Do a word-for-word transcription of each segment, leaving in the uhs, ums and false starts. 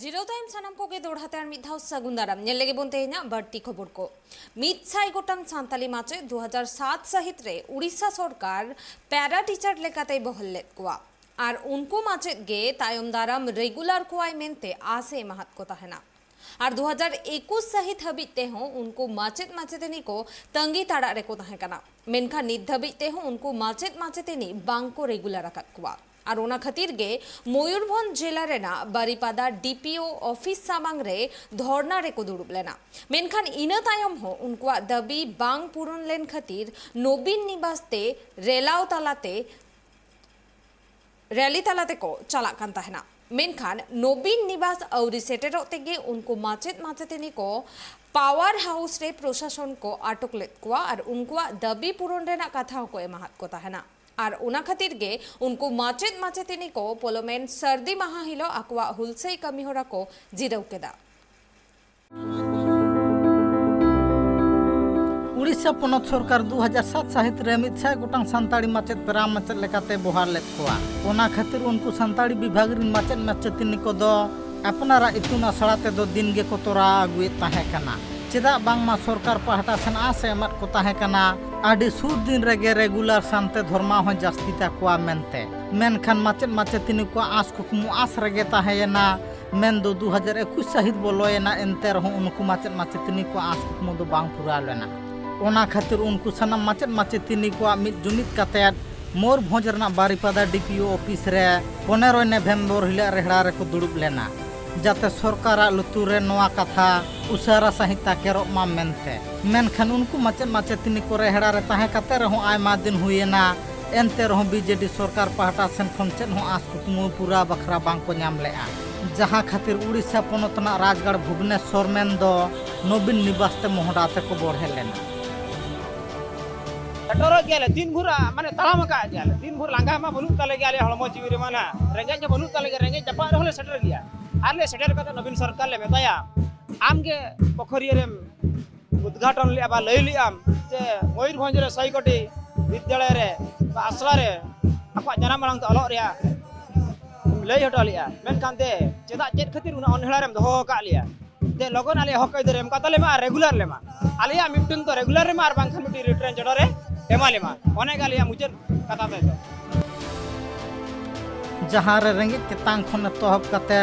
ᱡᱤᱨᱟᱹᱣ ᱛᱟᱭᱚᱢ ᱥᱟᱱᱟᱢ ᱠᱚᱜᱮ ᱫᱚᱲᱦᱟ ᱛᱮ ᱟᱨ ᱢᱤᱫ ᱫᱷᱟᱣ ᱥᱟᱹᱜᱩᱱ ᱫᱟᱨᱟᱢ᱾ ᱧᱮᱞ ᱞᱮᱜᱮ ᱵᱚᱱ ᱛᱮᱦᱮᱧᱟᱜ ᱵᱟᱹᱲᱛᱤ ᱠᱷᱚᱵᱚᱨ ᱠᱚ᱾ ᱢᱤᱫ ᱥᱟᱭ ᱜᱚᱴᱟᱝ ᱥᱟᱱᱛᱟᱞᱤ ᱢᱟᱪᱮᱫ ᱫᱩ ᱦᱟᱡᱟᱨ ᱥᱟᱛ ᱥᱟᱹᱦᱤᱛ ᱨᱮ ᱩᱲᱤᱥᱥᱟ ᱥᱚᱨᱠᱟᱨ ᱯᱮᱨᱟ ᱴᱤᱪᱟᱨ ᱞᱮᱠᱟᱛᱮᱭ ᱵᱚᱦᱟᱞ ᱞᱮᱫ ᱠᱚᱣᱟ᱾ ᱟᱨ ᱩᱱᱠᱩ ᱢᱟᱪᱮᱫ ᱜᱮ ᱛᱟᱭᱚᱢ ᱫᱟᱨᱟᱢ ᱨᱮᱜᱩᱞᱟᱨ ᱠᱚᱣᱟᱭ ᱢᱮᱱᱛᱮ ᱟᱥ ᱮ ᱮᱢᱟᱦᱟᱫ ᱠᱚ ᱛᱟᱦᱮᱱᱟ᱾ ᱟᱨ ᱫᱩ ᱦᱟᱡᱟᱨ ᱮᱠᱩᱥ ᱥᱟᱹᱦᱤᱛ ᱦᱟᱹᱵᱤᱡ ᱛᱮᱦᱚᱸ ᱩᱱᱠᱩ ᱢᱟᱪᱮᱫ ᱢᱟᱪᱮᱛᱟᱹᱱᱤ ᱠᱚ ᱛᱟᱺᱜᱤ ᱛᱟᱲᱟᱜ ᱨᱮᱠᱚ ᱛᱟᱦᱮᱸ ᱠᱟᱱᱟ᱾ ᱢᱮᱱᱠᱷᱟᱱ ᱱᱤᱛ ᱫᱷᱟᱹᱵᱤᱡ ᱛᱮᱦᱚᱸ ᱩᱱᱠᱩ ᱢᱟᱪᱮᱫ ᱢᱟᱪᱮᱛᱟᱹᱱᱤ ᱵᱟᱝ ᱠᱚ ᱨᱮᱜᱩᱞᱟᱨ ᱟᱠᱟᱫ ᱠᱚᱣᱟ᱾ ᱟᱨ ᱚᱱᱟ ᱠᱷᱟᱹᱛᱤᱨ ᱜᱮ ᱢᱚᱭᱩᱨᱵᱷᱚᱸᱡᱽ ᱡᱮᱞᱟ ᱨᱮᱱᱟᱜ ᱵᱟᱨᱤᱯᱟᱫᱟ ᱰᱤ ᱯᱤ ᱳ ᱚᱯᱷᱤᱥ ᱥᱟᱢᱟᱝ ᱨᱮ ᱫᱷᱚᱨᱱᱟ ᱨᱮᱠᱚ ᱫᱩᱲᱩᱵ ᱞᱮᱱᱟ᱾ ᱢᱮᱱᱠᱷᱟᱱ ᱤᱱᱟᱹ ᱛᱟᱭᱚᱢ ᱦᱚᱸ ᱩᱱᱠᱩᱣᱟᱜ ᱫᱟᱹᱵᱤ ᱵᱟᱝ ᱯᱩᱨᱩᱱ ᱞᱮᱱ ᱠᱷᱟᱹᱛᱤᱨ ᱱᱚᱵᱤᱱ ᱱᱤᱵᱟᱥ ᱛᱮ ᱨᱮᱞᱟᱣ ᱛᱟᱞᱟᱛᱮ ᱨᱮᱞᱤ ᱛᱟᱞᱟ ᱛᱮᱠᱚ ᱪᱟᱞᱟᱜ ᱠᱟᱱ ᱛᱟᱦᱮᱱᱟ᱾ ᱢᱮᱱᱠᱷᱟᱱ ᱱᱚᱵᱤᱱ ᱱᱤᱵᱟᱥ ᱟᱹᱣᱨᱤ ᱥᱮᱴᱮᱨᱚᱜ ᱛᱮᱜᱮ ᱩᱱᱠᱩ ᱢᱟᱪᱮᱫ ᱢᱟᱪᱮᱛᱟᱹᱱᱤ ᱠᱚ ᱯᱟᱣᱟᱨ ᱦᱟᱣᱩᱥ ᱨᱮ ᱯᱨᱚᱥᱟᱥᱚᱱ ᱠᱚ ᱟᱴᱚᱠ ᱞᱮᱫ ᱠᱚᱣᱟ ᱟᱨ ᱩᱱᱠᱩᱣᱟᱜ ᱫᱟᱹᱵᱤ ᱯᱩᱨᱚᱱ ᱨᱮᱱᱟᱜ ᱠᱟᱛᱷᱟ ᱦᱚᱸᱠᱚ ᱮᱢᱟᱦᱟᱫ ᱠᱚ ᱛᱟᱦᱮᱱᱟ᱾ ᱟᱨ ᱚᱱᱟ ᱠᱷᱟᱹᱛᱤᱨ ᱜᱮ ᱩᱱᱠᱩ ᱢᱟᱪᱮᱫ ᱢᱟᱪᱮᱛᱟᱹᱱᱤ ᱠᱚ ᱯᱚᱞᱚᱢᱮᱱ ᱥᱟᱹᱨᱫᱤ ᱢᱟᱦᱟ ᱦᱤᱞᱳᱜ ᱟᱠᱚᱣᱟᱜ ᱦᱩᱞᱥᱟᱹᱭ ᱠᱟᱹᱢᱤ ᱦᱚᱨᱟ ᱠᱚ ᱡᱤᱨᱟᱹᱣ ᱠᱮᱫᱟ᱾ ᱩᱲᱤᱥᱥᱟ ᱯᱚᱱᱚᱛ ᱥᱚᱨᱠᱟᱨ ᱫᱩ ᱦᱟᱡᱟᱨ ᱥᱟᱛ ᱥᱟᱹᱦᱤᱛ ᱨᱮ ᱢᱤᱫ ᱥᱟᱭ ᱜᱚᱴᱟᱝ ᱥᱟᱱᱛᱟᱲᱤ ᱢᱟᱪᱮᱫ ᱯᱮᱨᱟ ᱢᱟᱪᱮᱫ ᱞᱮᱠᱟᱛᱮ ᱵᱚᱦᱟᱞ ᱞᱮᱫ ᱠᱚᱣᱟ᱾ ᱚᱱᱟ ᱠᱷᱟᱹᱛᱤᱨ ᱩᱱᱠᱩ ᱥᱟᱱᱛᱟᱲᱤ ᱵᱤᱵᱷᱟᱜᱽ ᱨᱤᱱ ᱢᱟᱪᱮᱫ ᱢᱟᱪᱮᱛᱟᱹᱱᱤ ᱠᱚᱫᱚ ᱟᱯᱱᱟᱨᱟᱜ ᱤᱛᱩᱱ ᱟᱥᱲᱟ ᱛᱮᱫᱚ ᱫᱤᱱ ᱜᱮᱠᱚ ᱛᱚᱨᱟᱣ ᱟᱹᱜᱩᱭᱮᱫ ᱛᱟᱦᱮᱸ ᱠᱟᱱᱟ᱾ ᱪᱮᱫᱟᱜ ᱵᱟᱝᱢᱟ ᱥᱚᱨᱠᱟᱨ ᱯᱟᱦᱴᱟ ᱥᱮᱱ ᱟᱸᱥ ᱮ ᱮᱢᱟᱫ ᱠᱚ ᱛᱟᱦᱮᱸ ᱠᱟᱱᱟ, ᱟᱹᱰᱤ ᱥᱩᱨ ᱫᱤᱱ ᱨᱮᱜᱮ ᱨᱮᱜᱩᱞᱟᱨ ᱥᱟᱱᱛᱮ ᱫᱷᱚᱨᱢᱟ ᱦᱚᱸ ᱡᱟᱹᱥᱛᱤ ᱛᱟᱠᱚᱣᱟ ᱢᱮᱱᱛᱮ᱾ ᱢᱮᱱᱠᱷᱟᱱ ᱢᱟᱪᱮᱫ ᱢᱟᱪᱮᱛᱟᱹᱱᱤ ᱠᱚᱣᱟᱜ ᱟᱸᱥ ᱠᱩᱠᱢᱩ ᱟᱸᱥ ᱨᱮᱜᱮ ᱛᱟᱦᱮᱸᱭᱮᱱᱟ᱾ ᱢᱮᱱᱫᱚ ᱫᱩ ᱦᱟᱡᱟᱨ ᱮᱠᱩᱥ ᱥᱟᱹᱦᱤᱛ ᱵᱚᱞᱚᱭᱮᱱᱟ, ᱮᱱᱛᱮ ᱨᱮᱦᱚᱸ ᱩᱱᱠᱩ ᱢᱟᱪᱮᱫ ᱢᱟᱪᱮᱛᱟᱹᱱᱤ ᱠᱚᱣᱟᱜ ᱟᱸᱥ ᱠᱩᱠᱢᱩ ᱫᱚ ᱵᱟᱝ ᱯᱩᱨᱟᱹᱣ ᱞᱮᱱᱟ᱾ ᱚᱱᱟ ᱠᱷᱟᱹᱛᱤᱨ ᱩᱱᱠᱩ ᱥᱟᱱᱟᱢ ᱢᱟᱪᱮᱫ ᱢᱟᱪᱮᱛᱟᱹᱱᱤ ᱠᱚᱣᱟᱜ ᱢᱤᱫ ᱡᱩᱢᱤᱫ ᱠᱟᱛᱮᱫ ᱢᱚᱭᱩᱨᱵᱷᱚᱸᱡᱽ ᱨᱮᱱᱟᱜ ᱵᱟᱨᱤᱯᱟᱫᱟ ᱰᱤ ᱯᱤ ᱳ ᱚᱯᱷᱤᱥ ᱨᱮ ᱯᱚᱱᱮᱨᱚᱭ ᱱᱚᱵᱷᱮᱢᱵᱚᱨ ᱦᱤᱞᱳᱜ ᱨᱮᱦᱲᱟ ᱨᱮᱠᱚ ᱫᱩᱲᱩᱵ ᱞᱮᱱᱟ, ᱡᱟᱛᱮ ᱥᱚᱨᱠᱟᱨᱟᱜ ᱞᱩᱛᱩᱨ ᱨᱮ ᱱᱚᱣᱟ ᱠᱟᱛᱷᱟ ᱩᱥᱟᱹᱨᱟ ᱥᱟᱺᱦᱤᱡ ᱛᱟᱠᱮᱨᱚᱜ ᱢᱟ ᱢᱮᱱᱛᱮ᱾ ᱢᱮᱱᱠᱷᱟᱱ ᱩᱱᱠᱩ ᱢᱟᱪᱮᱫ ᱢᱟᱪᱮᱛᱟᱹᱱᱤ ᱠᱚ ᱨᱮᱦᱲᱟ ᱨᱮ ᱛᱟᱦᱮᱸ ᱠᱟᱛᱮ ᱨᱮᱦᱚᱸ ᱟᱭᱢᱟ ᱫᱤᱱ ᱦᱩᱭᱮᱱᱟ, ᱮᱱᱛᱮ ᱨᱮᱦᱚᱸ ᱵᱤ ᱡᱮ ᱰᱤ ᱥᱚᱨᱠᱟᱨ ᱯᱟᱦᱴᱟ ᱥᱮᱱ ᱠᱷᱚᱱ ᱪᱮᱫ ᱦᱚᱸ ᱟᱸᱥ ᱠᱩᱠᱢᱩ ᱯᱩᱨᱟᱹᱣ ᱵᱟᱠᱷᱨᱟ ᱵᱟᱝ ᱠᱚ ᱧᱟᱢ ᱞᱮᱫᱼᱟ, ᱡᱟᱦᱟᱸ ᱠᱷᱟᱹᱛᱤᱨ ᱩᱲᱤᱥᱥᱟ ᱯᱚᱱᱚᱛ ᱨᱮᱱᱟᱜ ᱨᱟᱡᱽᱜᱟᱲ ᱵᱷᱩᱵᱽᱱᱮᱥᱚᱨ ᱢᱮᱱᱫᱚ ᱱᱚᱵᱤᱱ ᱱᱤᱵᱟᱥ ᱛᱮ ᱢᱚᱦᱰᱟ ᱛᱮᱠᱚ ᱵᱚᱲᱦᱮ ᱞᱮᱱᱟ᱾ ᱥᱮᱴᱮᱨᱚᱜ ᱜᱮᱭᱟᱞᱮ, ᱫᱤᱱ ᱵᱷᱳᱨ, ᱢᱟᱱᱮ, ᱛᱟᱲᱟᱢ ᱟᱠᱟᱫ ᱜᱮᱭᱟᱞᱮ, ᱫᱤᱱ ᱵᱷᱳᱨ᱾ ᱞᱟᱸᱜᱟ ᱢᱟ ᱵᱟᱹᱱᱩᱜ ᱛᱟᱞᱮ ᱜᱮᱭᱟ ᱟᱞᱮ ᱦᱚᱲᱢᱚ ᱡᱤᱣᱤ ᱨᱮᱢᱟ ᱱᱟᱦᱟᱜ, ᱨᱮᱸᱜᱮᱡ ᱦᱚᱸ ᱵᱟᱹᱱᱩᱜ ᱛᱟᱞᱮ ᱜᱮᱭᱟ, ᱨᱮᱸᱜᱮᱡ ᱡᱟᱯᱟᱜ ᱨᱮᱦᱚᱸ ᱞᱮ ᱥᱮᱴᱮᱨ ᱜᱮᱭᱟ᱾ ᱟᱨ ᱞᱮ ᱥᱮᱴᱮᱨ ᱠᱟᱛᱮ ᱱᱚᱵᱤᱱ ᱥᱚᱨᱠᱟᱨ ᱞᱮ ᱢᱮᱛᱟᱭᱟ, ᱟᱢ ᱜᱮ ᱯᱚᱠᱷᱚᱨᱤᱭᱟᱹ ᱨᱮᱢ ᱩᱫᱽᱜᱷᱟᱴᱚᱱ ᱞᱮᱫᱼᱟ ᱵᱟ ᱞᱟᱹᱭ ᱞᱮᱫᱼᱟᱢ ᱡᱮ ᱢᱚᱭᱩᱨᱵᱷᱚᱸᱡᱽ ᱨᱮ ᱥᱚᱭ ᱠᱚᱴᱤ ᱵᱤᱫᱽᱭᱟᱞᱚᱭ ᱨᱮ ᱵᱟ ᱟᱥᱲᱟ ᱨᱮ ᱟᱠᱚᱣᱟᱜ ᱡᱟᱱᱟᱢ ᱟᱲᱟᱝ ᱛᱮ ᱚᱞᱚᱜ ᱨᱮᱭᱟᱜ ᱞᱟᱹᱭ ᱦᱚᱴᱚ ᱞᱮᱜᱼᱟ, ᱢᱮᱱᱠᱷᱟᱱ ᱛᱮ ᱪᱮᱫᱟᱜ ᱪᱮᱫ ᱠᱷᱟᱹᱛᱤᱨ ᱩᱱᱟᱹᱜ ᱚᱱᱦᱮᱲᱟ ᱨᱮᱢ ᱫᱚᱦᱚ ᱟᱠᱟᱫ ᱞᱮᱭᱟ? ᱛᱮ ᱞᱚᱜᱚᱱ ᱟᱞᱮᱭᱟᱜ ᱦᱚᱠ ᱟᱹᱭᱫᱟᱹᱨ ᱮᱢ ᱠᱟᱛᱟ ᱞᱮᱢᱟ ᱟᱨ ᱨᱮᱜᱩᱞᱟᱨ ᱞᱮᱢᱟ, ᱟᱞᱮᱭᱟᱜ ᱢᱤᱫᱴᱟᱝ ᱫᱚ ᱨᱮᱜᱩᱞᱟᱨ ᱞᱮᱢᱟ ᱟᱨ ᱵᱟᱝᱠᱷᱟᱱ ᱢᱤᱫᱴᱤᱡ ᱨᱤᱴᱟᱨᱱ ᱡᱚᱰᱚᱨ ᱮ ᱮᱢᱟ ᱞᱮᱢᱟ᱾ ᱚᱱᱮ ᱜᱮ ᱟᱞᱮᱭᱟᱜ ᱢᱩᱪᱟᱹᱫ ᱠᱟᱛᱷᱟ ᱛᱟᱭ ᱫᱚ᱾ ᱡᱟᱦᱟᱸ ᱨᱮ ᱨᱮᱸᱜᱮᱡ ᱛᱮᱛᱟᱝ ᱠᱷᱚᱱ ᱮᱛᱚᱦᱚᱵ ᱠᱟᱛᱮ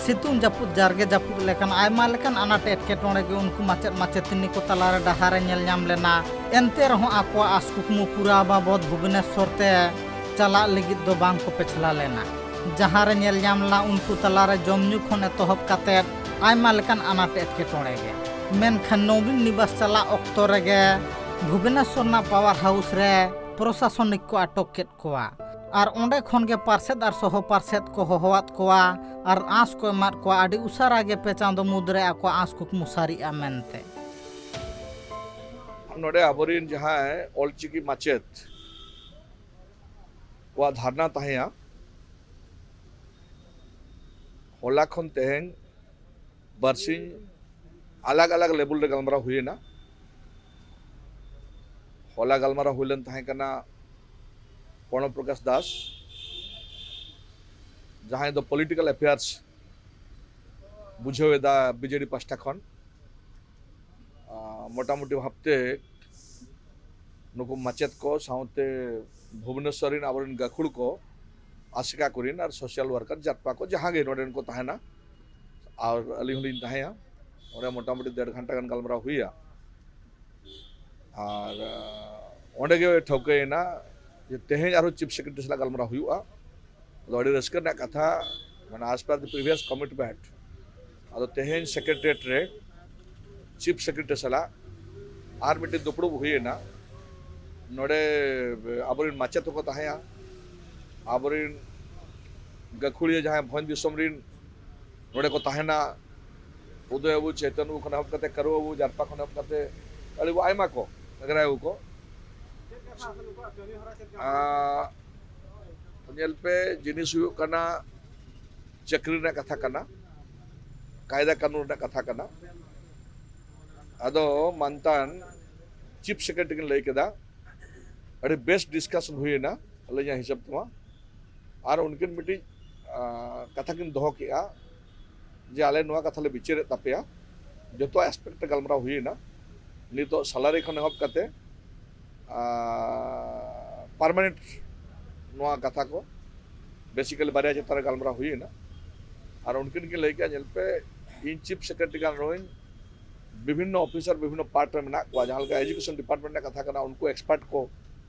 ᱥᱤᱛᱩᱝ ᱡᱟᱹᱯᱩᱫ ᱡᱟᱨᱜᱮ ᱡᱟᱹᱯᱩᱫ ᱞᱮᱠᱟᱱ ᱟᱭᱢᱟ ᱞᱮᱠᱟᱱ ᱟᱱᱟᱴ ᱮᱴᱠᱮᱴᱚᱬᱮ ᱜᱮ ᱩᱱᱠᱩ ᱢᱟᱪᱮᱫ ᱢᱟᱪᱮᱛᱟᱹᱱᱤ ᱠᱚ ᱛᱟᱞᱟᱨᱮ ᱰᱟᱦᱟᱨ ᱮ ᱧᱮᱞ ᱧᱟᱢ ᱞᱮᱱᱟ᱾ ᱮᱱᱛᱮ ᱨᱮᱦᱚᱸ ᱟᱠᱚᱣᱟᱜ ᱟᱥ ᱠᱩᱠᱢᱩ ᱯᱩᱨᱟᱹᱣ ᱵᱟᱵᱚᱫ ᱵᱷᱩᱵᱽᱱᱮᱥᱚᱨ ᱛᱮ ᱪᱟᱞᱟᱜ ᱞᱟᱹᱜᱤᱫ ᱫᱚ ᱵᱟᱝ ᱠᱚ ᱯᱮᱪᱷᱞᱟ ᱞᱮᱱᱟ᱾ ᱡᱟᱦᱟᱸ ᱨᱮ ᱧᱮᱞ ᱧᱟᱢ ᱞᱮᱱᱟ ᱩᱱᱠᱩ ᱛᱟᱞᱟᱨᱮ ᱡᱚᱢ ᱧᱩ ᱠᱷᱚᱱ ᱮᱛᱚᱦᱚᱵ ᱠᱟᱛᱮ ᱟᱭᱢᱟ ᱞᱮᱠᱟᱱ ᱟᱱᱟᱴ ᱮᱴᱠᱮᱴᱚᱬᱮ ᱜᱮ᱾ ᱢᱮᱱᱠᱷᱟᱱ ᱱᱚᱵᱤᱱ ᱱᱤᱵᱟᱥ ᱪᱟᱞᱟᱜ ᱚᱠᱛᱚ ᱨᱮᱜᱮ ᱵᱷᱩᱵᱽᱱᱮᱥᱚᱨ ᱨᱮᱱᱟᱜ ᱯᱟᱣᱟᱨ ᱦᱟᱣᱩᱥ ᱨᱮ ᱯᱨᱚᱥᱟᱥᱚᱱᱤᱠ ᱠᱚ ᱟᱴᱚᱠ ᱠᱮᱫ ᱠᱚᱣᱟ᱾ ᱟᱨ ᱚᱸᱰᱮ ᱠᱷᱚᱱ ᱜᱮ ᱯᱟᱨᱥᱮᱛ ᱟᱨ ᱥᱚᱦᱚ ᱯᱟᱨᱥᱮᱛ ᱠᱚ ᱦᱚᱦᱚᱣᱟᱫ ᱠᱚᱣᱟ ᱟᱨ ᱟᱸᱥ ᱠᱚ ᱮᱢᱟᱫ ᱠᱚᱣᱟ ᱟᱹᱰᱤ ᱩᱥᱟᱹᱨᱟ ᱜᱮ ᱯᱮ ᱪᱟᱸᱫᱚ ᱢᱩᱫᱽᱨᱮ ᱟᱠᱚᱣᱟᱜ ᱟᱸᱥ ᱠᱩᱠᱢᱩ ᱥᱟᱹᱨᱤᱜᱼᱟ ᱢᱮᱱᱛᱮ᱾ ᱱᱚᱰᱮ ᱟᱵᱚᱨᱮᱱ ᱡᱟᱦᱟᱸᱭ ᱚᱞᱪᱤᱠᱤ ᱢᱟᱪᱮᱫ ᱠᱚᱣᱟᱜ ᱫᱷᱟᱨᱱᱟ ᱛᱟᱦᱮᱸᱭᱟ, ᱦᱚᱞᱟ ᱠᱷᱚᱱ ᱛᱮᱦᱮᱧ ᱵᱟᱨᱥᱤᱧ ᱟᱞᱟᱜᱽ ᱟᱞᱟᱜᱽ ᱞᱮᱵᱮᱞ ᱨᱮ ᱜᱟᱞᱢᱟᱨᱟᱣ ᱦᱩᱭᱮᱱᱟ᱾ ᱦᱚᱞᱟ ᱜᱟᱞᱢᱟᱨᱟᱣ ᱦᱩᱭ ᱞᱮᱱ ᱛᱟᱦᱮᱸ ᱠᱟᱱᱟ ᱯᱨᱚᱬᱚᱵᱽ ᱯᱨᱚᱠᱟᱥ ᱫᱟᱥ, ᱡᱟᱦᱟᱸᱭ ᱫᱚ ᱯᱚᱞᱤᱴᱤᱠᱟᱞ ᱮᱯᱷᱮᱭᱟᱨᱥ ᱵᱩᱡᱷᱟᱹᱣ ᱮᱫᱟ ᱵᱤᱡᱮᱰᱤ ᱯᱟᱥᱴᱟ ᱠᱷᱚᱱ᱾ ᱟᱸ, ᱢᱚᱴᱟᱢᱩᱴᱤ ᱵᱷᱟᱵᱽᱛᱮ ᱱᱩᱠᱩ ᱢᱟᱪᱮᱫ ᱠᱚ ᱥᱟᱶᱛᱮ ᱵᱷᱩᱵᱽᱱᱮᱥᱚᱨ ᱨᱮᱱ ᱟᱵᱚᱨᱮᱱ ᱜᱟᱹᱠᱷᱩᱲ ᱠᱚ, ᱟᱥᱮᱠᱟ ᱠᱚᱨᱮᱱ ᱟᱨ ᱥᱳᱥᱟᱞ ᱣᱟᱨᱠᱟᱨ ᱡᱟᱛᱯᱟ ᱠᱚ ᱡᱟᱦᱟᱸ ᱜᱮ ᱱᱚᱰᱮᱱ ᱠᱚ ᱛᱟᱦᱮᱱᱟ, ᱟᱨ ᱟᱹᱞᱤᱧ ᱦᱚᱸᱞᱤᱧ ᱛᱟᱦᱮᱸᱭᱟ᱾ ᱚᱸᱰᱮ ᱢᱚᱴᱟᱢᱩᱴᱤ ᱰᱮᱲ ᱜᱷᱚᱱᱴᱟ ᱜᱟᱱ ᱜᱟᱞᱢᱟᱨᱟᱣ ᱦᱩᱭᱟ᱾ ᱟᱨ, ᱟᱸ, ᱚᱸᱰᱮ ᱜᱮ ᱴᱷᱟᱹᱣᱠᱟᱹᱭᱮᱱᱟ ᱡᱮ ᱛᱮᱦᱮᱧ ᱟᱨᱦᱚᱸ ᱪᱤᱯ ᱥᱮᱠᱨᱮᱴᱟᱨᱤ ᱥᱟᱞᱟᱜ ᱜᱟᱞᱢᱟᱨᱟᱣ ᱦᱩᱭᱩᱜᱼᱟ᱾ ᱟᱫᱚ ᱟᱹᱰᱤ ᱨᱟᱹᱥᱠᱟᱹ ᱨᱮᱱᱟᱜ ᱠᱟᱛᱷᱟ, ᱢᱟᱱᱮ, as per the previous commitment, ᱟᱫᱚ ᱛᱮᱦᱮᱧ ᱥᱮᱠᱨᱮᱴᱟᱨᱤᱭᱮᱴ ᱨᱮ ᱪᱤᱯ ᱥᱮᱠᱨᱮᱴᱟᱨᱤ ᱥᱟᱞᱟᱜ ᱟᱨ ᱢᱤᱫᱴᱮᱱ ᱫᱩᱯᱲᱩᱵ ᱦᱩᱭᱮᱱᱟ᱾ ᱱᱚᱰᱮ ᱟᱵᱚᱨᱮᱱ ᱢᱟᱪᱮᱫ ᱦᱚᱸᱠᱚ ᱛᱟᱦᱮᱸᱭᱟ, ᱟᱵᱚᱨᱮᱱ ᱜᱟᱹᱠᱷᱩᱲᱤᱭᱟᱹ ᱡᱟᱦᱟᱸᱭ ᱵᱷᱚᱸᱡᱽ ᱫᱤᱥᱚᱢ ᱨᱮᱱ ᱱᱚᱰᱮ ᱠᱚ ᱛᱟᱦᱮᱱᱟ, ᱩᱫᱚᱭ ᱵᱟᱹᱵᱩ, ᱪᱮᱛᱚᱱ ᱵᱟᱹᱵᱩ ᱠᱷᱚᱱ ᱮᱦᱚᱵ ᱠᱟᱛᱮ, ᱠᱟᱹᱨᱩ ᱵᱟᱹᱵᱩ, ᱡᱟᱨᱯᱟ ᱠᱷᱚᱱ ᱮᱦᱚᱵ ᱠᱟᱛᱮ, ᱟᱹᱰᱤ ᱟᱭᱢᱟ ᱠᱚ, ᱮᱜᱽᱨᱟᱭ ᱵᱟᱹᱵᱩ ᱠᱚ᱾ ᱟᱸ, ᱧᱮᱞ ᱯᱮ, ᱡᱤᱱᱤᱥ ᱦᱩᱭᱩᱜ ᱠᱟᱱᱟ, ᱪᱟᱹᱠᱨᱤ ᱨᱮᱱᱟᱜ ᱠᱟᱛᱷᱟ ᱠᱟᱱᱟ, ᱠᱟᱭᱫᱟ ᱠᱟᱹᱱᱩᱱ ᱨᱮᱱᱟᱜ ᱠᱟᱛᱷᱟ ᱠᱟᱱᱟ᱾ ᱟᱫᱚ ᱢᱟᱱᱛᱟᱱ ᱪᱤᱯ ᱥᱮᱠᱨᱮᱴᱟᱨᱤ ᱠᱤᱱ ᱞᱟᱹᱭ ᱠᱮᱫᱟ, ᱟᱹᱰᱤ ᱵᱮᱥ ᱰᱤᱥᱠᱟᱥᱚᱱ ᱦᱩᱭᱮᱱᱟ ᱟᱹᱞᱤᱧᱟᱜ ᱦᱤᱥᱟᱹᱵ ᱛᱮᱢᱟ᱾ ᱟᱨ ᱩᱱᱠᱤᱱ ᱢᱤᱫᱴᱤᱡ ᱠᱟᱛᱷᱟ ᱠᱤᱱ ᱫᱚᱦᱚ ᱠᱮᱜᱼᱟ ᱡᱮ ᱟᱞᱮ ᱱᱚᱣᱟ ᱠᱟᱛᱷᱟ ᱞᱮ ᱵᱤᱪᱟᱹᱨᱮᱫ ᱛᱟᱯᱮᱭᱟ, ᱡᱚᱛᱚ ᱟᱥᱯᱮᱠᱴ ᱨᱮ ᱜᱟᱞᱢᱟᱨᱟᱣ ᱦᱩᱭᱮᱱᱟ᱾ ᱱᱤᱛᱚᱜ ᱥᱮᱞᱟᱨᱤ ᱠᱷᱚᱱ ᱮᱦᱚᱵ ᱠᱟᱛᱮ ᱯᱟᱨᱢᱟᱱᱮᱱᱴ ᱱᱚᱣᱟ ᱠᱟᱛᱷᱟ ᱠᱚ ᱵᱮᱥᱤᱠᱟᱞᱤ ᱵᱟᱨᱭᱟ ᱪᱮᱛᱟᱱ ᱨᱮ ᱜᱟᱞᱢᱟᱨᱟᱣ ᱦᱩᱭᱮᱱᱟ᱾ ᱟᱨ ᱩᱱᱠᱤᱱ ᱠᱤᱱ ᱞᱟᱹᱭ ᱠᱮᱜᱼᱟ, ᱧᱮᱞ ᱯᱮ, ᱤᱧ ᱪᱤᱯ ᱥᱮᱠᱨᱮᱴᱟᱨᱤ ᱠᱟᱱ ᱨᱮᱦᱚᱸᱧ, ᱵᱤᱵᱷᱤᱱᱱᱚ ᱚᱯᱷᱤᱥᱟᱨ ᱵᱤᱵᱷᱤᱱᱱᱚ ᱯᱟᱨᱴ ᱨᱮ ᱢᱮᱱᱟᱜ ᱠᱚᱣᱟ, ᱡᱟᱦᱟᱸ ᱞᱮᱠᱟ ᱮᱡᱩᱠᱮᱥᱚᱱ ᱰᱤᱯᱟᱨᱴᱢᱮᱱᱴ ᱨᱮᱱᱟᱜ ᱠᱟᱛᱷᱟ ᱠᱟᱱᱟ, ᱩᱱᱠᱩ ᱮᱠᱥᱯᱟᱨᱴ ᱠᱚ,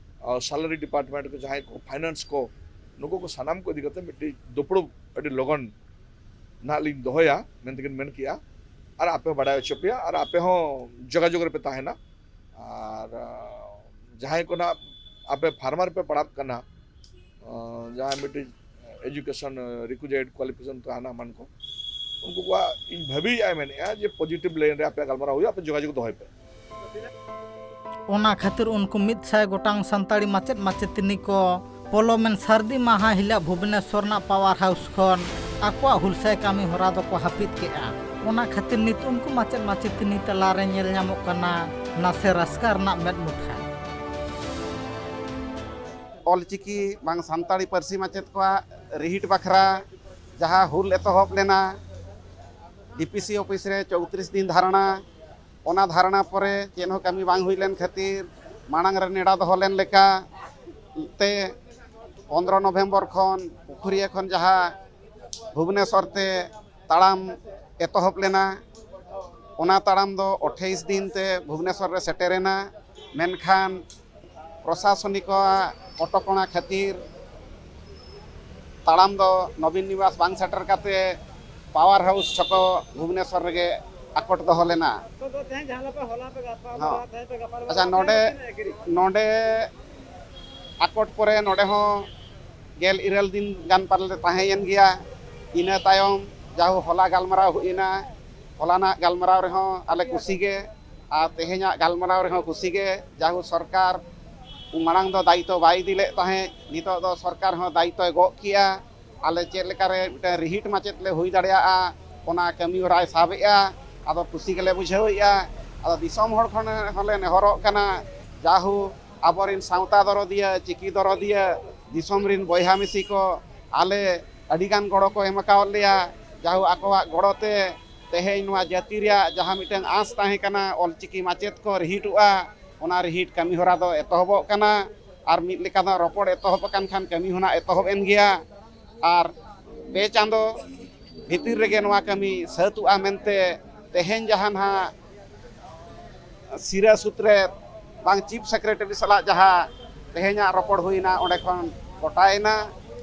ᱥᱮᱞᱟᱨᱤ ᱰᱤᱯᱟᱨᱴᱢᱮᱱᱴ ᱠᱚ, ᱡᱟᱦᱟᱸᱭ ᱠᱚ ᱯᱷᱟᱭᱱᱟᱱᱥ ᱠᱚ, ᱱᱩᱠᱩ ᱠᱚ ᱥᱟᱱᱟᱢ ᱠᱚ ᱤᱫᱤ ᱠᱟᱛᱮ ᱢᱤᱫᱴᱤᱡ ᱫᱩᱯᱲᱩᱵ ᱟᱹᱰᱤ ᱞᱚᱜᱚᱱ ᱱᱟᱦᱟᱜ ᱞᱤᱧ ᱫᱚᱦᱚᱭᱟ ᱢᱮᱱᱛᱮᱠᱤᱱ ᱢᱮᱱ ᱠᱮᱜᱼᱟ᱾ ᱟᱨ ᱟᱯᱮ ᱦᱚᱸ ᱵᱟᱰᱟᱭ ᱦᱚᱪᱚ ᱯᱮᱭᱟ ᱟᱨ ᱟᱯᱮ ᱦᱚᱸ ᱡᱳᱜᱟᱡᱳᱜᱽ ᱨᱮᱯᱮ ᱛᱟᱦᱮᱱᱟ᱾ ᱟᱨ ᱟᱸ, ᱡᱟᱦᱟᱸᱭ ᱠᱚ ᱱᱟᱦᱟᱜ ᱟᱯᱮ ᱯᱷᱟᱨᱢᱟᱨ ᱯᱮ ᱯᱟᱲᱦᱟᱜ ᱠᱟᱱᱟ, ᱟᱸ, ᱡᱟᱦᱟᱸᱭ ᱢᱤᱫᱴᱤᱡ ᱮᱡᱩᱠᱮᱥᱚᱱ ᱨᱤᱠᱩᱡᱟᱭᱤᱰ ᱠᱣᱟᱞᱤᱯᱷᱤᱠᱮᱥᱚᱱ ᱛᱟᱦᱮᱱᱟ ᱮᱢᱟᱱ ᱠᱚ, ᱩᱱᱠᱩ ᱠᱚᱣᱟᱜ ᱤᱧ ᱵᱷᱟᱹᱵᱤᱭᱮᱫᱼᱟᱭ ᱢᱮᱱᱮᱫᱼᱟ ᱡᱮ ᱯᱚᱡᱤᱴᱤᱵᱷ ᱞᱟᱭᱤᱱ ᱨᱮ ᱟᱯᱮᱭᱟᱜ ᱜᱟᱞᱢᱟᱨᱟᱣ ᱦᱩᱭᱩᱜᱼᱟ, ᱟᱯᱮ ᱡᱳᱜᱟᱡᱳᱜᱽ ᱫᱚᱦᱚᱭ ᱯᱮ᱾ ᱚᱱᱟ ᱠᱷᱟᱹᱛᱤᱨ ᱩᱱᱠᱩ ᱢᱤᱫ ᱥᱟᱭ ᱜᱚᱴᱟᱝ ᱥᱟᱱᱛᱟᱲᱤ ᱢᱟᱪᱮᱫ ᱢᱟᱪᱮᱛᱟᱹᱱᱤ ᱠᱚ ᱯᱚᱞᱚᱢᱮᱱ ᱥᱟᱹᱨᱫᱤ ᱢᱟᱦᱟ ᱦᱤᱞᱳᱜ ᱵᱷᱩᱵᱽᱱᱮᱥᱚᱨ ᱨᱮᱱᱟᱜ ᱯᱟᱣᱟᱨ ᱦᱟᱣᱩᱥ ᱠᱷᱚᱱ ᱟᱠᱚᱣᱟᱜ ᱦᱩᱞᱥᱟᱹᱭ ᱠᱟᱹᱢᱤ ᱦᱚᱨᱟ ᱫᱚᱠᱚ ᱦᱟᱹᱯᱤᱫ ᱠᱮᱫᱼᱟ᱾ ᱚᱱᱟ ᱠᱷᱟᱹᱛᱤᱨ ᱱᱤᱛ ᱩᱱᱠᱩ ᱢᱟᱪᱮᱫ ᱢᱟᱪᱮᱛᱟᱹᱱᱤ ᱛᱟᱞᱟᱨᱮ ᱧᱮᱞ ᱧᱟᱢᱚᱜ ᱠᱟᱱᱟ ᱱᱟᱥᱮ ᱨᱟᱹᱥᱠᱟᱹ ᱨᱮᱱᱟᱜ ᱢᱮᱫ ᱢᱩᱴᱷᱟᱹᱱ᱾ ᱚᱞᱪᱤᱠᱤ ᱵᱟᱝ ᱥᱟᱱᱛᱟᱲᱤ ᱯᱟᱹᱨᱥᱤ ᱢᱟᱪᱮᱫ ᱠᱚᱣᱟᱜ ᱨᱤᱦᱤᱴ ᱵᱟᱠᱷᱨᱟ ᱡᱟᱦᱟᱸ ᱦᱩᱞ ᱮᱛᱚᱦᱚᱵ ᱞᱮᱱᱟ, ᱰᱤᱯᱤᱥᱤ ᱚᱯᱷᱤᱥ ᱨᱮ ᱪᱳᱭᱛᱨᱤᱥ ᱫᱤᱱ ᱫᱷᱟᱨᱱᱟ, ᱚᱱᱟ ᱫᱷᱟᱨᱱᱟ ᱯᱚᱨᱮ ᱪᱮᱫ ᱦᱚᱸ ᱠᱟᱹᱢᱤ ᱵᱟᱝ ᱦᱩᱭ ᱞᱮᱱ ᱠᱷᱟᱹᱛᱤᱨ ᱢᱟᱲᱟᱝ ᱨᱮ ᱱᱮᱰᱟ ᱫᱚᱦᱚ ᱞᱮᱱ ᱞᱮᱠᱟ ᱛᱮ ᱯᱚᱱᱫᱽᱨᱚ ᱱᱚᱵᱷᱮᱢᱵᱚᱨ ᱠᱷᱚᱱ ᱯᱩᱠᱷᱩᱨᱤᱭᱟᱹ ᱠᱷᱚᱱ ᱡᱟᱦᱟᱸ ᱵᱷᱩᱵᱽᱱᱮᱥᱚᱨ ᱛᱮ ᱛᱟᱲᱟᱢ ᱮᱛᱚᱦᱚᱵ ᱞᱮᱱᱟ᱾ ᱚᱱᱟ ᱛᱟᱲᱟᱢ ᱫᱚ ᱟᱴᱷᱟᱭᱤᱥ ᱫᱤᱱ ᱛᱮ ᱵᱷᱩᱵᱽᱱᱮᱥᱚᱨ ᱨᱮ ᱥᱮᱴᱮᱨᱮᱱᱟ᱾ ᱢᱮᱱᱠᱷᱟᱱ ᱯᱨᱚᱥᱟᱥᱚᱱᱤᱠ ᱠᱚᱣᱟᱜ ᱠᱚᱴᱚᱠᱚᱬᱟ ᱠᱷᱟᱹᱛᱤᱨ ᱛᱟᱲᱟᱢ ᱫᱚ ᱱᱚᱵᱤᱱ ᱱᱤᱵᱟᱥ ᱵᱟᱝ ᱥᱮᱴᱮᱨ ᱠᱟᱛᱮ ᱯᱟᱣᱟᱨ ᱦᱟᱣᱩᱥ ᱪᱷᱚᱠᱚ ᱵᱷᱩᱵᱽᱱᱮᱥᱚᱨ ᱨᱮᱜᱮ ᱟᱠᱚᱴ ᱫᱚᱦᱚ ᱞᱮᱱᱟ᱾ ᱛᱚ ᱛᱮᱦᱮᱧ ᱡᱟᱦᱟᱸ ᱞᱮᱠᱟ ᱦᱚᱞᱟ ᱯᱮ ᱜᱟᱯᱟ ᱦᱚᱸ᱾ ᱛᱮᱦᱮᱧ ᱯᱮ ᱜᱟᱯᱟᱞ ᱟᱪᱪᱷᱟ, ᱱᱚᱰᱮ ᱱᱚᱰᱮ ᱟᱠᱚᱴ ᱯᱚᱨᱮ ᱱᱚᱰᱮ ᱦᱚᱸ ᱜᱮᱞ ᱤᱨᱟᱹᱞ ᱫᱤᱱ ᱜᱟᱱ ᱯᱟᱞᱮ ᱛᱟᱦᱮᱸᱭᱮᱱ ᱜᱮᱭᱟ᱾ ᱤᱱᱟᱹ ᱛᱟᱭᱚᱢ ᱡᱟᱦᱳ ᱦᱚᱞᱟ ᱜᱟᱞᱢᱟᱨᱟᱣ ᱦᱩᱭᱮᱱᱟ᱾ ᱦᱚᱞᱟᱱᱟᱜ ᱜᱟᱞᱢᱟᱨᱟᱣ ᱨᱮᱦᱚᱸ ᱟᱞᱮ ᱠᱩᱥᱤ ᱜᱮ, ᱟᱨ ᱛᱮᱦᱮᱧᱟᱜ ᱜᱟᱞᱢᱟᱨᱟᱣ ᱨᱮᱦᱚᱸ ᱠᱩᱥᱤ ᱜᱮ᱾ ᱡᱟᱦᱳ ᱥᱚᱨᱠᱟᱨ ᱢᱟᱲᱟᱝ ᱫᱚ ᱫᱟᱭᱤᱛᱛᱚ ᱵᱟᱭ ᱤᱫᱤ ᱞᱮᱫ ᱛᱟᱦᱮᱸᱫ, ᱱᱤᱛᱚᱜ ᱫᱚ ᱥᱚᱨᱠᱟᱨ ᱦᱚᱸ ᱫᱟᱭᱤᱛᱛᱚᱭ ᱜᱚᱜ ᱠᱮᱜᱼᱟ᱾ ᱟᱞᱮ ᱪᱮᱫ ᱞᱮᱠᱟᱨᱮ ᱢᱤᱫᱴᱟᱝ ᱨᱤᱦᱤᱴ ᱢᱟᱪᱮᱫ ᱞᱮ ᱦᱩᱭ ᱫᱟᱲᱮᱭᱟᱜᱼᱟ, ᱚᱱᱟ ᱠᱟᱹᱢᱤ ᱦᱚᱨᱟᱭ ᱥᱟᱵ ᱮᱜᱼᱟ᱾ ᱟᱫᱚ ᱠᱩᱥᱤ ᱜᱮᱞᱮ ᱵᱩᱡᱷᱟᱹᱣᱮᱫᱼᱟ᱾ ᱟᱫᱚ ᱫᱤᱥᱚᱢ ᱦᱚᱲ ᱠᱷᱚᱱ ᱦᱚᱸᱞᱮ ᱱᱮᱦᱚᱨᱚᱜ ᱠᱟᱱᱟ, ᱡᱟᱦᱳ ᱟᱵᱚᱨᱮᱱ ᱥᱟᱶᱛᱟ ᱫᱚᱨᱚᱫᱤᱭᱟᱹ, ᱪᱤᱠᱤ ᱫᱚᱨᱚᱫᱤᱭᱟᱹ, ᱫᱤᱥᱚᱢ ᱨᱮᱱ ᱵᱚᱭᱦᱟ ᱢᱤᱥᱤ ᱠᱚ ᱟᱞᱮ ᱟᱹᱰᱤᱜᱟᱱ ᱜᱚᱲᱚ ᱠᱚ ᱮᱢ ᱟᱠᱟᱣᱟᱫ ᱞᱮᱭᱟ᱾ ᱡᱟᱦᱳ, ᱟᱠᱚᱣᱟᱜ ᱜᱚᱲᱚ ᱛᱮ ᱛᱮᱦᱮᱧ ᱱᱚᱣᱟ ᱡᱟᱹᱛᱤ ᱨᱮᱭᱟᱜ ᱡᱟᱦᱟᱸ ᱢᱤᱫᱴᱟᱝ ᱟᱸᱥ ᱛᱟᱦᱮᱸ ᱠᱟᱱᱟ, ᱚᱞᱪᱤᱠᱤ ᱢᱟᱪᱮᱫ ᱠᱚ ᱨᱤᱦᱤᱴᱚᱜᱼᱟ, ᱚᱱᱟ ᱨᱤᱦᱤᱴ ᱠᱟᱹᱢᱤ ᱦᱚᱨᱟ ᱫᱚ ᱮᱛᱚᱦᱚᱵᱚᱜ ᱠᱟᱱᱟ᱾ ᱟᱨ ᱢᱤᱫ ᱞᱮᱠᱟ ᱫᱚ ᱨᱚᱯᱚᱲ ᱮᱛᱚᱦᱚᱵ ᱟᱠᱟᱱ ᱠᱷᱟᱱ ᱠᱟᱹᱢᱤ ᱦᱚᱸ ᱱᱟᱜ ᱮᱛᱚᱦᱚᱵ ᱮᱱ ᱜᱮᱭᱟ᱾ ᱟᱨ ᱯᱮ ᱪᱟᱸᱫᱚ ᱵᱷᱤᱛᱤᱨ ᱨᱮᱜᱮ ᱱᱚᱣᱟ ᱠᱟᱹᱢᱤ ᱥᱟᱹᱛᱩᱜᱼᱟ ᱢᱮᱱᱛᱮ ᱛᱮᱦᱮᱧ ᱡᱟᱦᱟᱸ ᱱᱟᱦᱟᱜ ᱥᱤᱨᱟᱹ ᱥᱩᱛᱨᱮ ᱵᱟᱝ ᱪᱤᱯ ᱥᱮᱠᱨᱮᱴᱟᱨᱤ ᱥᱟᱞᱟᱜ ᱡᱟᱦᱟᱸ ᱛᱮᱦᱮᱧᱟᱜ ᱨᱚᱯᱚᱲ ᱦᱩᱭᱱᱟ, ᱚᱸᱰᱮ ᱠᱷᱚᱱ ᱜᱚᱴᱟᱭᱮᱱᱟ᱾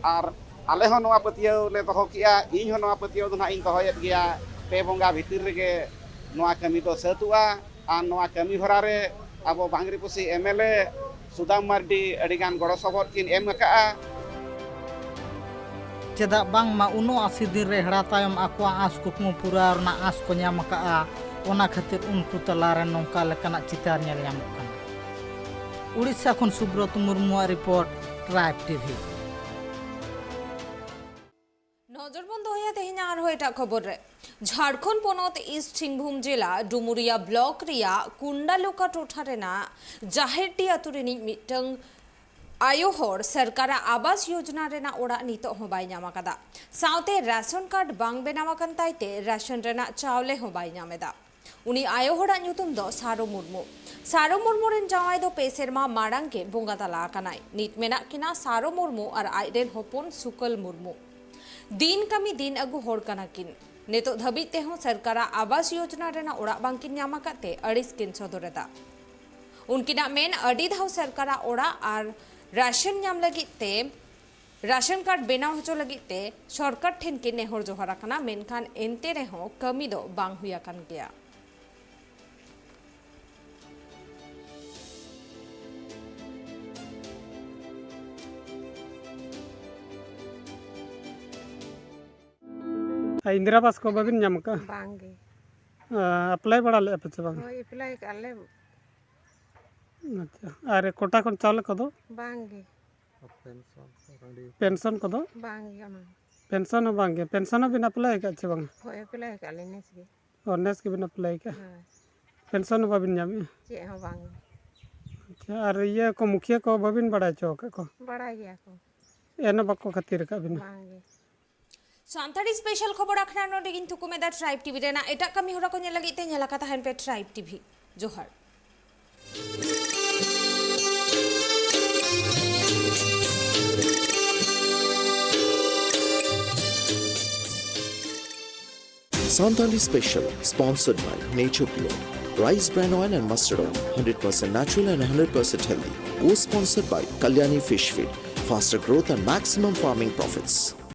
ᱟᱨ ᱟᱞᱮ ᱦᱚᱸ ᱱᱚᱣᱟ ᱯᱟᱹᱛᱭᱟᱹᱣ ᱞᱮ ᱫᱚᱦᱚ ᱠᱮᱜᱼᱟ, ᱤᱧ ᱦᱚᱸ ᱱᱚᱣᱟ ᱯᱟᱹᱛᱭᱟᱹᱣ ᱫᱚ ᱱᱟᱦᱟᱜ ᱤᱧ ᱫᱚᱦᱚᱭᱮᱫ ᱜᱮᱭᱟ, ᱯᱮ ᱵᱚᱸᱜᱟ ᱵᱷᱤᱛᱤᱨ ᱨᱮᱜᱮ ᱱᱚᱣᱟ ᱠᱟᱹᱢᱤ ᱫᱚ ᱥᱟᱹᱛᱩᱜᱼᱟ᱾ ᱟᱨ ᱱᱚᱣᱟ ᱠᱟᱹᱢᱤ ᱦᱚᱨᱟ ᱨᱮ ᱟᱵᱚ ᱵᱟᱝᱨᱤᱯᱚᱥᱤ ᱮᱢ ᱮᱞ ᱮ ᱥᱩᱫᱟᱢ ᱢᱟᱨᱰᱤ ᱟᱹᱰᱤᱜᱟᱱ ᱜᱚᱲᱚ ᱥᱚᱯᱚᱦᱚᱫ ᱠᱤᱱ ᱮᱢ ᱟᱠᱟᱫᱼᱟ᱾ ᱪᱮᱫᱟᱜ ᱵᱟᱝᱢᱟ ᱩᱱᱟᱹᱜ ᱟᱥᱤ ᱫᱤᱱ ᱨᱮ ᱦᱮᱲᱟ ᱛᱟᱭᱚᱢ ᱟᱠᱚᱣᱟᱜ ᱟᱸᱥ ᱠᱩᱠᱢᱩ ᱯᱩᱨᱟᱹᱣ ᱨᱮᱱᱟᱜ ᱟᱸᱥ ᱠᱚ ᱧᱟᱢ ᱟᱠᱟᱫᱼᱟ᱾ ᱚᱱᱟ ᱠᱷᱟᱹᱛᱤᱨ ᱩᱱᱠᱩ ᱛᱟᱞᱟᱨᱮ ᱱᱚᱝᱠᱟ ᱞᱮᱠᱟᱱᱟᱜ ᱪᱤᱛᱟᱹᱨ ᱧᱮᱞ ᱧᱟᱢᱚᱜ ᱠᱟᱱᱟ᱾ ᱩᱲᱤᱥᱥᱟ ᱠᱷᱚᱱ ᱥᱩᱵᱨᱚᱛ ᱢᱩᱨᱢᱩᱣᱟᱜ ᱨᱤᱯᱳᱨᱴ, ᱴᱨᱟᱭᱤᱵᱽ ᱴᱤᱵᱷᱤ᱾ ᱱᱚᱡᱚᱨ ᱵᱚᱱ ᱫᱚᱦᱚᱭᱟ ᱛᱮᱦᱮᱧᱟᱜ ᱟᱨᱦᱚᱸ ᱮᱴᱟᱜ ᱠᱷᱚᱵᱚᱨ ᱨᱮ᱾ ᱡᱷᱟᱲᱠᱷᱚᱸᱰ ᱯᱚᱱᱚᱛ ᱤᱥᱴ ᱥᱤᱝᱵᱷᱩᱢ ᱡᱮᱞᱟ ᱰᱩᱢᱩᱨᱤᱭᱟ ᱵᱞᱚᱠ ᱨᱮᱭᱟᱜ ᱠᱩᱱᱰᱟᱞᱩᱠᱟ ᱴᱚᱴᱷᱟ ᱨᱮᱱᱟᱜ ᱡᱟᱦᱮᱨᱰᱤ ᱟᱹᱛᱩ ᱨᱤᱱᱤᱡ ᱢᱤᱫᱴᱟᱝ ᱟᱭᱳ ᱦᱚᱲ ᱥᱚᱨᱠᱟᱨᱟᱜ ᱟᱵᱟᱥ ᱭᱳᱡᱱᱟ ᱨᱮᱱᱟᱜ ᱚᱲᱟᱜ ᱱᱤᱛᱚᱜ ᱦᱚᱸ ᱵᱟᱭ ᱧᱟᱢ ᱟᱠᱟᱫᱟ᱾ ᱥᱟᱶᱛᱮ ᱨᱟᱥᱚᱱ ᱠᱟᱨᱰ ᱵᱟᱝ ᱵᱮᱱᱟᱣ ᱟᱠᱟᱱ ᱛᱟᱭ ᱛᱮ ᱨᱟᱥᱚᱱ ᱨᱮᱱᱟᱜ ᱪᱟᱣᱞᱮ ᱦᱚᱸ ᱵᱟᱭ ᱧᱟᱢ ᱮᱫᱟ᱾ ᱩᱱᱤ ᱟᱭᱳ ᱦᱚᱲᱟᱜ ᱧᱩᱛᱩᱢ ᱫᱚ ᱥᱟᱨᱚ ᱢᱩᱨᱢᱩ᱾ ᱥᱟᱨᱚ ᱢᱩᱨᱢᱩ ᱨᱮᱱ ᱡᱟᱶᱟᱭ ᱫᱚ ᱯᱮ ᱥᱮᱨᱢᱟ ᱢᱟᱲᱟᱝ ᱜᱮ ᱵᱚᱸᱜᱟ ᱛᱟᱞᱟ ᱟᱠᱟᱱᱟᱭ᱾ ᱱᱤᱛ ᱢᱮᱱᱟᱜ ᱠᱤᱱᱟ ᱥᱟᱨᱚ ᱢᱩᱨᱢᱩ ᱟᱨ ᱟᱡ ᱨᱮᱱ ᱦᱚᱯᱚᱱ ᱥᱩᱠᱟᱹᱞ ᱢᱩᱨᱢᱩ᱾ ᱫᱤᱱ ᱠᱟᱹᱢᱤ ᱫᱤᱱ ᱟᱹᱜᱩ ᱦᱚᱲ ᱠᱟᱱᱟ ᱠᱤᱱ᱾ ᱱᱤᱛᱚᱜ ᱫᱷᱟᱹᱵᱤᱡ ᱛᱮᱦᱚᱸ ᱥᱚᱨᱠᱟᱨᱟᱜ ᱟᱵᱟᱥ ᱭᱳᱡᱱᱟ ᱨᱮᱱᱟᱜ ᱚᱲᱟᱜ ᱵᱟᱝᱠᱤᱱ ᱧᱟᱢ ᱟᱠᱟᱫ ᱛᱮ ᱟᱹᱲᱤᱥ ᱠᱤᱱ ᱥᱚᱫᱚᱨ ᱮᱫᱟ᱾ ᱩᱱᱠᱤᱱᱟᱜ ᱢᱮᱱ, ᱟᱹᱰᱤ ᱫᱷᱟᱣ ᱥᱚᱨᱠᱟᱨᱟᱜ ᱚᱲᱟᱜ ᱟᱨ ᱨᱟᱥᱚᱱ ᱧᱟᱢ ᱞᱟᱹᱜᱤᱫ ᱛᱮ, ᱨᱟᱥᱚᱱ ᱠᱟᱨᱰ ᱵᱮᱱᱟᱣ ᱦᱚᱪᱚ ᱞᱟᱹᱜᱤᱫ ᱛᱮ ᱥᱚᱨᱠᱟᱨ ᱴᱷᱮᱱ ᱠᱤᱱ ᱱᱮᱦᱚᱨ ᱡᱚᱦᱟᱨ ᱟᱠᱟᱱᱟ, ᱢᱮᱱᱠᱷᱟᱱ ᱮᱱᱛᱮ ᱨᱮᱦᱚᱸ ᱠᱟᱹᱢᱤ ᱫᱚ ᱵᱟᱝ ᱦᱩᱭ ᱟᱠᱟᱱ ᱜᱮᱭᱟ᱾ ᱟᱨ ᱤᱱᱫᱤᱨᱟ ᱟᱵᱟᱥ ᱠᱚ ᱵᱟᱵᱤᱱ ᱧᱟᱢ ᱟᱠᱟᱫᱼᱟ? ᱵᱟᱝ ᱜᱮ᱾ ᱟᱯᱞᱟᱭ ᱵᱟᱲᱟ ᱞᱮᱫᱼᱟ ᱯᱮ ᱥᱮ ᱵᱟᱝ? ᱦᱳᱭ, ᱮᱯᱞᱟᱭ ᱟᱠᱟᱫ ᱞᱮ᱾ ᱟᱪᱪᱷᱟ, ᱟᱨ ᱠᱳᱴᱟ ᱠᱷᱚᱱ ᱪᱟᱣᱞᱮ ᱠᱚᱫᱚ? ᱵᱟᱝ ᱜᱮ᱾ ᱯᱮᱱᱥᱚᱱ ᱠᱚᱫᱚ? ᱵᱟᱝ ᱜᱮ ᱚᱱᱟ᱾ ᱯᱮᱱᱥᱚᱱ ᱦᱚᱸ ᱵᱟᱝ ᱜᱮ᱾ ᱯᱮᱱᱥᱚᱱ ᱦᱚᱸᱵᱤᱱ ᱟᱯᱞᱟᱭ ᱟᱠᱟᱫ ᱪᱮ ᱵᱟᱝ? ᱦᱳᱭ, ᱮᱯᱞᱟᱭ ᱟᱠᱟᱫ ᱞᱮ ᱱᱮᱥ ᱜᱮ᱾ ᱚ, ᱱᱮᱥ ᱜᱮᱵᱤᱱ ᱟᱯᱞᱟᱭ ᱟᱠᱟᱫᱼᱟ? ᱦᱳᱭ, ᱯᱮᱱᱥᱚᱱ ᱦᱚᱸ ᱵᱟᱵᱤᱱ ᱧᱟᱢᱮᱫᱼᱟ? ᱪᱮᱫ ᱦᱚᱸ ᱵᱟᱝ ᱜᱮ᱾ ᱟᱪᱪᱷᱟ, ᱟᱨ ᱤᱭᱟᱹ ᱠᱚ, ᱢᱩᱠᱷᱤᱭᱟᱹ ᱠᱚ ᱵᱟᱵᱤᱱ ᱵᱟᱲᱟᱭ ᱦᱚᱪᱚ ᱟᱠᱟᱫ ᱠᱚᱣᱟ? ᱵᱟᱲᱟᱭ ᱜᱮᱭᱟ ᱠᱚ᱾ ᱮᱱ ᱦᱚᱸ ᱵᱟᱠᱚ ᱠᱷᱟᱹᱛᱤᱨ ᱟᱠᱟᱫ ᱵᱤᱱᱟ? ᱵᱟᱝ ᱜᱮ᱾ ᱥᱟᱱᱛᱟᱲᱤ ᱥᱯᱮᱥᱟᱞ ᱠᱷᱚᱵᱚᱨ ᱟᱠᱷᱲᱟ ᱱᱚᱰᱮ ᱜᱤᱧ ᱛᱷᱩᱠᱩᱢ ᱮᱫᱟ᱾ ᱴᱨᱟᱭᱤᱵᱽ ᱴᱤᱵᱷᱤ ᱨᱮᱱᱟᱜ ᱮᱴᱟᱜ ᱠᱟᱹᱢᱤ ᱦᱚᱨᱟ ᱠᱚ ᱧᱮᱞ ᱞᱟᱹᱜᱤᱫ ᱛᱮ ᱧᱮᱞ ᱟᱠᱟ ᱛᱟᱦᱮᱱ ᱯᱮ ᱴᱨᱟᱭᱤᱵᱽ ᱴᱤᱵᱷᱤ᱾ ᱡᱚᱦᱟᱨ᱾ Santali Special, sponsored by Nature Pure, rice bran oil and mustard oil, hundred percent natural and hundred percent healthy. Co-sponsored by Kalyani Fish Feed, faster growth and maximum farming profits.